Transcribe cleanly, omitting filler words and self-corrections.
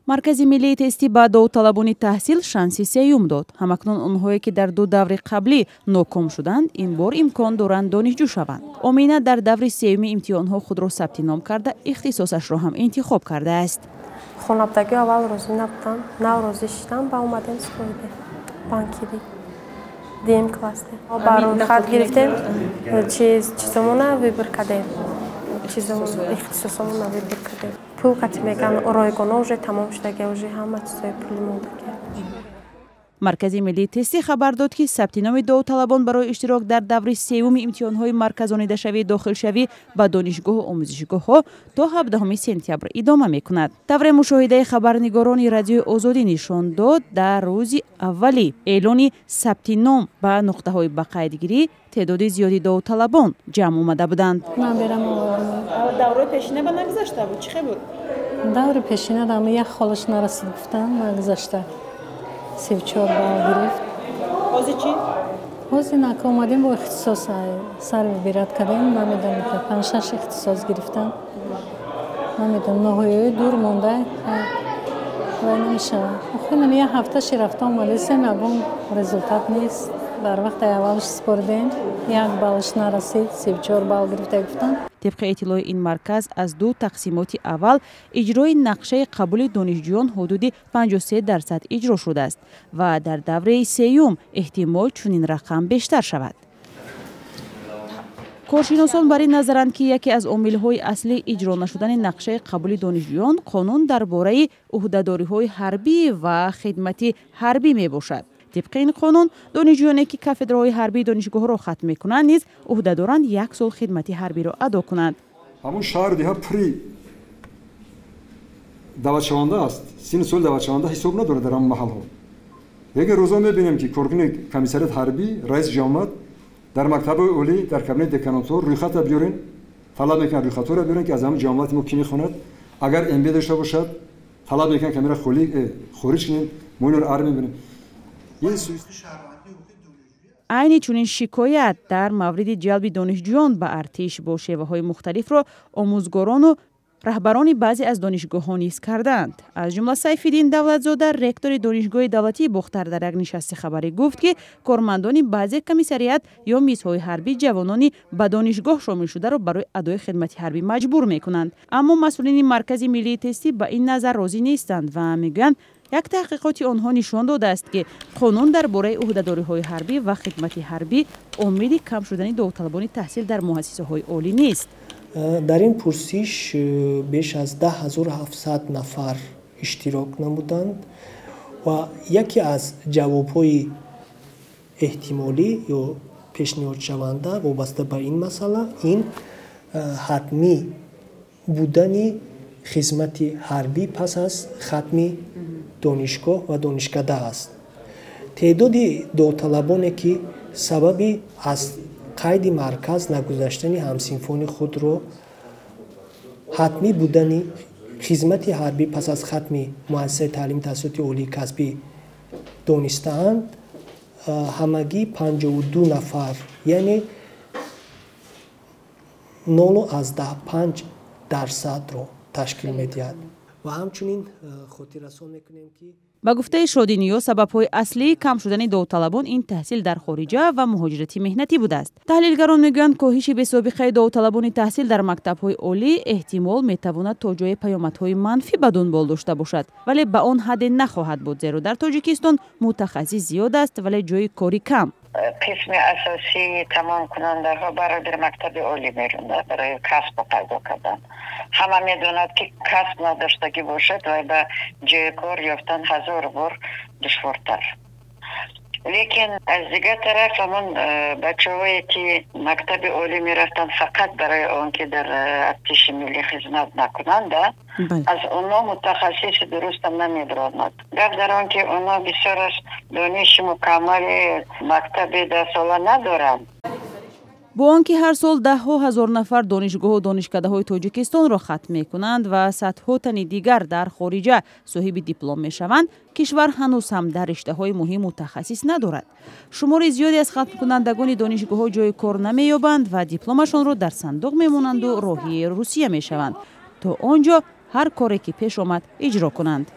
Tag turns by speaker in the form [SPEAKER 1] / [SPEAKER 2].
[SPEAKER 1] Маркази миллии тестӣ ба довталабони таҳсил шанси сеюм дод. Ҳамакнун онҳое, ки дар ду даври қаблӣ ноком шуданд, ин бор имкон доранд донишҷӯ шаванд. Омина дар даври сеюми имтиҳонҳо худро сабти ном карда, ихтисосашро ҳам интихоб кардааст.
[SPEAKER 2] Хонабдагӣ аввал розӣ набудам, нав розӣ шудам, ба омадем супоридем банкири дуюм классе. Ба рӯйхат гирифтем, чизомона выбор кардем, ихтисосомона выбор кардем. Пул қати меган, ройгоно уже тамом шудаги, уже ҳама чизои пули мондаги.
[SPEAKER 1] Маркази миллии тестӣ хабар дод, ки сабти номи довталабон барои иштирок дар даври сеюми имтиҳонҳои марказонидашавии дохилшавӣ ба донишгоҳу омӯзишгоҳҳо то 17 сентябр идома мекунад. Тавре мушоҳидаи хабарнигорони Радиои Озодӣ нишон дод, дар рӯзи аввали эълони сабти ном ба нуқтаҳои бақайдгирӣ теъдоди зиёди довталабон ҷамъ омада буданд.
[SPEAKER 3] Даврои пешина ба нагузашта буд, чӣ хел буд?
[SPEAKER 4] Даври пешина як холаш нарасид, гуфтам, нагузашта. 34 балл гирифт.
[SPEAKER 3] Ҳозир чӣ?
[SPEAKER 4] Ҳозир нака омадем, бо ихтисос сар выбирать кардем, намедонем, панҷ шаш ихтисос гирифтам, намедонам, ноҳияҳои дур монда вай намешавад. Охир як ҳафташи рафта омадесем, ягон результат нест. Дар вақти аввалш супоридем, як баллш нарасид, 34 балл гирифта гуфтам.
[SPEAKER 1] Тибқи иттилои ин марказ, аз ду тақсимоти аввал иҷрои нақшаи қабули донишҷӯён ҳудуди 53% иҷро шудааст ва дар давраи сеюм эҳтимол чунин рақам бештар шавад. Коршиносон бар ин назаранд, ки яке аз омилҳои аслии иҷро нашудани нақшаи қабули донишҷӯён қонун дар бораи ӯҳдадориҳои ҳарбӣ ва хидмати ҳарбӣ мебошад. Тибқи ин қонун, донишҷӯёне, ки кафедраҳои ҳарбии донишгоҳро хатм мекунанд, низ ӯҳдадоранд як сол хидмати ҳарбиро адо кунанд.
[SPEAKER 5] Ҳамун шаҳр диҳа пури даъватшаванда аст, синну соли даъватшаванда ҳисоб надорад дар ҳамон маҳалҳо. Лекин рӯзо мебинем, ки коркуни комиссарият ҳарбӣ, раиси ҷамоат дар мактабҳои олӣ, дар кабинети деканотҳо рӯйхатро биёрен талаб мекунад, рӯйхатҳоро биёрен, ки аз ҳамон ҷамоати мо кӣ мехонад, агар МБ дошта бошад, талаб мекунад, ки амира хориҷ кунем, мо инро армия бинем.
[SPEAKER 1] Айни чунин шикоят дар мавриди ҷалби донишҷӯён ба артиш бо шеваҳои мухталифро омӯзгорону раҳбарони баъзе аз донишгоҳҳо низ кардаанд. Аз ҷумла Сайфиддин Давлатзода, ректори Донишгоҳи давлатии Бохтар, дар як нишасти хабарӣ гуфт, ки кормандони баъзе комиссариат ё мизҳои ҳарбӣ ҷавонони ба донишгоҳ шомилшударо барои адои хидмати ҳарбӣ маҷбур мекунанд. Аммо масъулини Маркази миллии тестӣ ба ин назар розӣ нестанд ва мегӯянд, як таҳқиқоти онҳо нишон додааст, ки қонун дар бораи ӯҳдадориҳои ҳарбӣ ва хидмати ҳарбӣ омили кам шудани довталабони таҳсил дар муассисаҳои олӣ нест.
[SPEAKER 6] Дар ин пурсиш беш аз 10 700 нафар иштирок намуданд ва яке аз ҷавобҳои эҳтимолӣ ё пешниҳодшаванда вобаста ба ин масъала ин ҳатмӣ будани хизмати ҳарбӣ пас аз хатми донишгоҳ ва донишкада аст. Теъдоди довталабоне, ки сабаби аз қайди марказ нагузаштани ҳамсинфони худро ҳатмӣ будани хизмати ҳарбӣ пас аз хатми муассисаи таълими таҳсилоти олии касбӣ донистаанд, ҳамагӣ 52 нафар, яъне 0,5%-ро ташкил медиҳад. Ва ҳамчунин хотиррасон мекунем, ки
[SPEAKER 1] Ба гуфтаи Шодиниё, сабабҳои аслии кам шудани довталабон ин таҳсил дар хориҷа ва муҳоҷирати меҳнатӣ будааст. Таҳлилгарон мегӯянд, коҳиши бесобиқаи довталабони таҳсил дар мактабҳои олӣ эҳтимол метавонад то ҷое паёмадҳои манфӣ ба дунбол дошта бошад, вале ба он ҳадде нахоҳад буд, зеро дар Тоҷикистон мутахассис зиёд аст, вале ҷойи кори кам.
[SPEAKER 7] Қисми асосии тамомкунандаҳо барои мактаби олӣ мерунад, барои касб пайдо кардан. Ҳама медонад, ки касб надоштагӣ бошад ва ба ҷои кор ёфтан ҳазор бор душвортар. Лекин аз дигар тараф, ҳамон бачаҳое, ки мактаби олӣ мерафтанд фақат барои он ки дар артиши миллӣ хизмат накунанд, аз онҳо мутахассиси дурустам намебаромад. Гап дар он ки онҳо бисёраш дониши мукаммали мактаби даҳсола надоранд.
[SPEAKER 1] Бо он ки ҳар сол даҳҳо ҳазор нафар донишгоҳу донишкадаҳои Тоҷикистонро хатм мекунанд ва садҳо тани дигар дар хориҷа соҳиби диплом мешаванд, кишвар ҳанӯз ҳам дар риштаҳои муҳим мутахассис надорад. Шумори зиёде аз хатмкунандагони донишгоҳҳо ҷои кор намеёбанд ва дипломашонро дар сандуқ мемонанду роҳии Русия мешаванд, то он ҷо ҳар коре ки пеш омад иҷро кунанд.